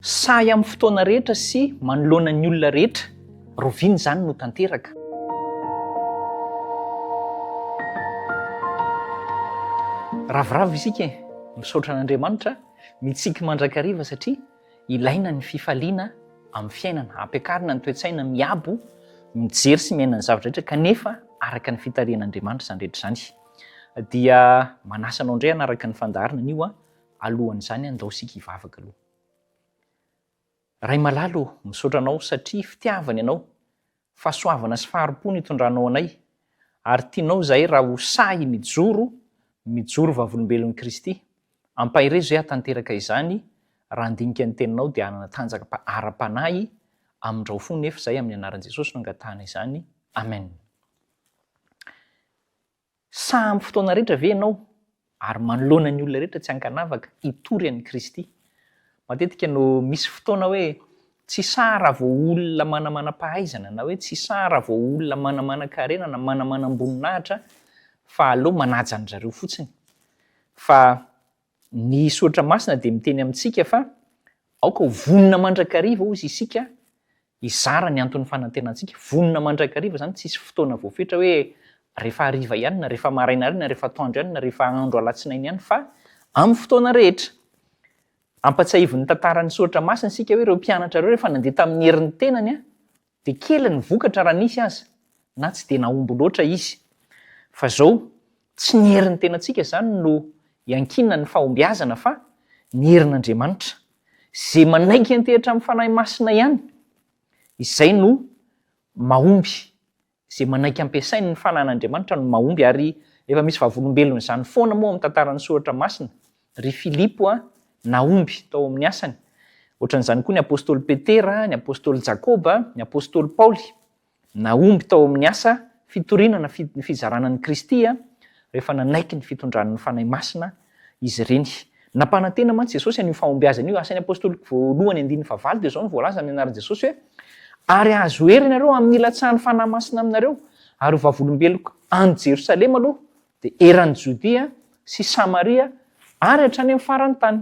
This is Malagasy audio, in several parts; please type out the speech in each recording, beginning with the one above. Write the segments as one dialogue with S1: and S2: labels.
S1: Sahy amin'ny fotoana rehetra sy manoloana ny olona rehetra, rahoviana izany no tanteraka? Ravoravo isika e! Misaotra an'Andriamanitra, mitsiky mandrakariva satria ilaina ny fifaliana amin'ny fiainana, ampiakarina ny toe-tsaina miabo, mijery sy miaina ny zavatra rehetra kanefa araka ny fitarihan'Andriamanitra izany rehetra izany. Dia manasa anao indray hanaraka ny fandaharana anio aho. Alohan'izany andao isika hivavaka aloha. Ray malala ô, misaotra Anao satria fitiavana Ianao, fahasoavana sy fahari-po no itondranao anay, ary tianao izahay raha ho sahy mijoro, mijoro vavolombelon'i Kristy. Ampaherezo izahay hahatanteraka izany, raha handinika ny Teninao dia hanana tanjaka ara-panahy, amindrao fo nefa izahay amin'ny anaran'i Jesosy no angatahana izany. Amen. Sahy amin'ny fotoana rehetra ve ianao ary manoloana ny olona rehetra tsy ankanavaka hitory an'i Kristy? Matetika no misy fotoana hoe tsy sahy raha vao olona manamanam-pahaizana na hoe tsy sahy raha vao olona manamanan-karena na manamanam-boninahitra fa aleo manaja an-dry zareo fotsiny. Fa ny Soratra Masina dia miteny amintsika fa aoka ho vonona mandrakariva hozy isika hizara ny anton'ny fanantenantsika. Vonona mandrakariva izany, tsisy fotoana voafetra hoe rehefa hariva ihany na rehefa maraina ihany na rehefa atoandro ihany na rehefa andro alatsinainy ihany fa amin'ny fotoana rehetra. Ampatsiahivin'ny tantaran'ny Soratra Masina isika hoe ireo mpianatra ireo rehefa nandeha tamin'ny herin'ny tenany dia kely ny vokatra raha nisy aza na tsy dia nahomby loatra izy. Fa izao, tsy ny herin'ny tenantsika izany no iankinan'ny fahombiazana fa ny herin'Andriamanitra. Izay manaiky hiantehitra amin'ny Fanahy Masina ihany, izay no mahomby. Izay manaiky ampiasainy ny Fanahin'Andriamanitra no mahomby, ary efa misy vavolombelon'izany foana moa amin'ny tantaran'ny Soratra Masina. Ry Filipo a, nahomby tao amin'ny asany. Ohatran'izany koa ny apostoly Petera, ny apostoly Jakoba, ny apostoly Paoly. Nahomby tao amin'ny asa fitoriana na fizarana an'i Kristy rehefa nanaiky ny fitondran'ny Fanahy Masina izy ireny. Nampanantena mantsy Jesosy an'io fahombiazana io. Asan'ny Apostoly voalohany andininy fahavalo dia izao no voalaza amin'ny anaran'i Jesosy hoe, Ary hahazo hery ianareo amin'ny hilatsahan'ny Fanahy Masina aminareo, ary ho vavolombeloko any Jerosalema aloha, dia eran'i Jodia sy Samaria ary hatrany amin'ny faran'ny tany.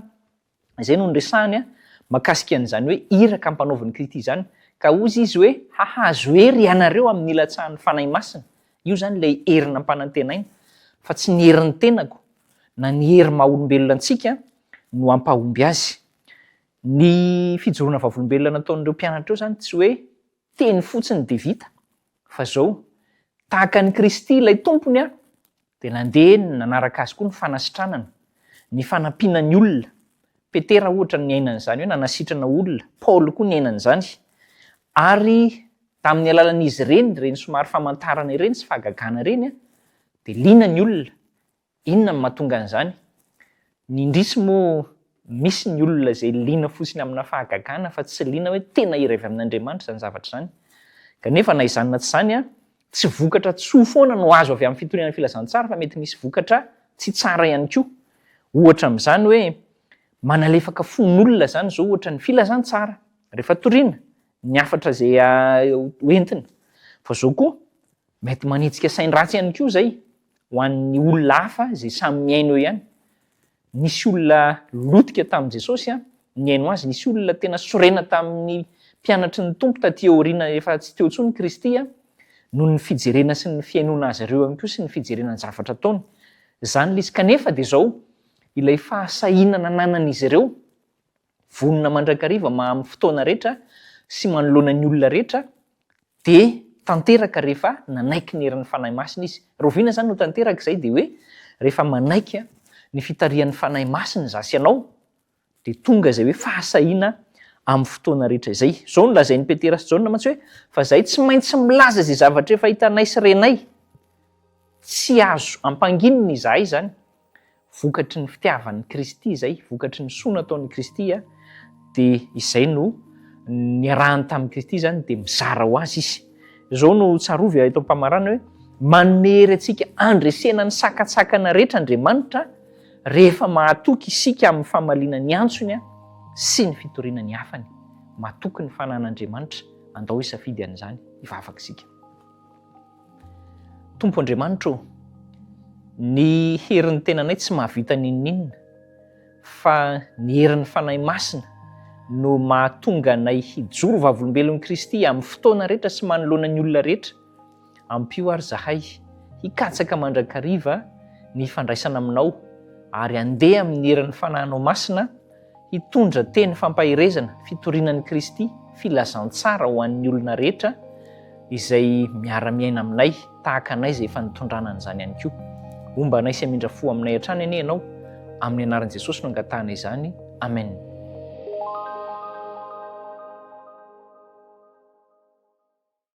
S1: Izay no niresahany mahakasika an'izany hoe iraka ampanaovin'i Kristy izany. Ka hozy izy hoe, Hahazo hery ianareo amin'ny nilatsahan'ny Fanahy Masina. Io izany ilay hery nampanantenaina, fa tsy ny herin'ny tenako na ny hery maha olombelona antsika no hampahomby azy. Ny fijoroana vavolombelona nataon'ireo mpianatra ireo izany tsy hoe teny fotsiny dia vita, fa izao, tahaka an'i Kristy ilay Tompony aho, dia nandeha nanaraka azy koa ny fanasitranana, ny fanampiana ny olona. Petera ohatra niaina an'izany hoe nanasitrana olona, Paoly koa niaina an'izany. Ary tamin'ny alalan'izy ireny, ireny somary famantarana ireny sy fahagagana ireny, dia liana ny olona. Inona no mahatonga an'izany? Ny indrisy moa misy ny olona izay liana fotsiny amina fahagagana fa tsy liana hoe tena hery avy amin'Andriamanitra izany zavatra izany. Kanefa na izany na tsy izany, tsy vokatra tsoa foana no azo avy amin'ny fitoriana ny filazantsara fa mety misy vokatra tsy tsara ihany koa. Ohatra amin'izany hoe manalefaka fon'olona izany izao ohatra ny filazantsara rehefa toriana, ny hafatra izay hoentina. Fa izao koa, mety manetsika sain-dratsy ihany koa izay ho an'ny olona hafa izay samy mihaino eo ihany. Nisy olona lotika tamin'i Jesosy nihaino azy, nisy olona tena sorena tamin'ny mpianatry ny Tompo taty aoriana efa tsy teo intsony Kristy noho ny fijerena sy ny fihainoana azy ireo ihany koa sy ny fijerena ny zavatra ataony. Izany ilay izy. Kanefa dia izao, ilay fahasahiana nananan'izy ireo, vonona mandrakariva ma amin'ny fotoana rehetra sy manoloana ny olona rehetra dia tanteraka rehefa nanaiky ny herin'ny Fanahy Masina izy. Rahoviana izany no tanteraka izay? Dia hoe rehefa manaiky ny fitarihan'ny Fanahy Masina izaho sy ianao dia tonga izay hoe fahasahiana amin'ny fotoana rehetra izay. Izao no lazain'i Petera sy Jaona mantsy hoe fa izahay tsy maintsy milaza izay zavatra efa hitanay sy renay. Tsy azo ampanginina izahay izany. Vokatry ny fitiavan'i Kristy izay, vokatry ny soa nataon'i Kristy, dia izay no niarahany tamin'i Kristy izany, dia mizara ho azy izy. Izao no tsarovy eto am-pamarana hoe, manome hery antsika handresena ny sakantsakana rehetra Andriamanitra rehefa mahatoky isika amin'ny famaliana ny antsony sy ny fitoriana ny hafany. Matoky ny fanan'Andriamanitra, andao hisafidy an'izany, hivavaka isika. Tompo Andriamanitra ô, ny herin'ny tenanay tsy mahavita n'inon'inona, fa ny herin'ny Fanahy Masina no mahatonga anay hijoro vavolombelon'i Kristy amin'ny fotoana rehetra sy manoloana ny olona rehetra. Ampio ary zahay hikatsaka mandrakariva ny hifandraisana aminao ary handeha amin'ny herin'ny Fanahinao Masina hitondra teny fampaherezana, fitoriana an'i Kristy, filazantsara ho an'ny olona rehetra izay miara-miaina aminay, tahaka anay izay efa nitondrana an'izany ihany koa. Homba anay sy hamindra fo aminay hatrany anie Ianao. Amin'ny anaran'i Jesosy no angatahana izany. Amen.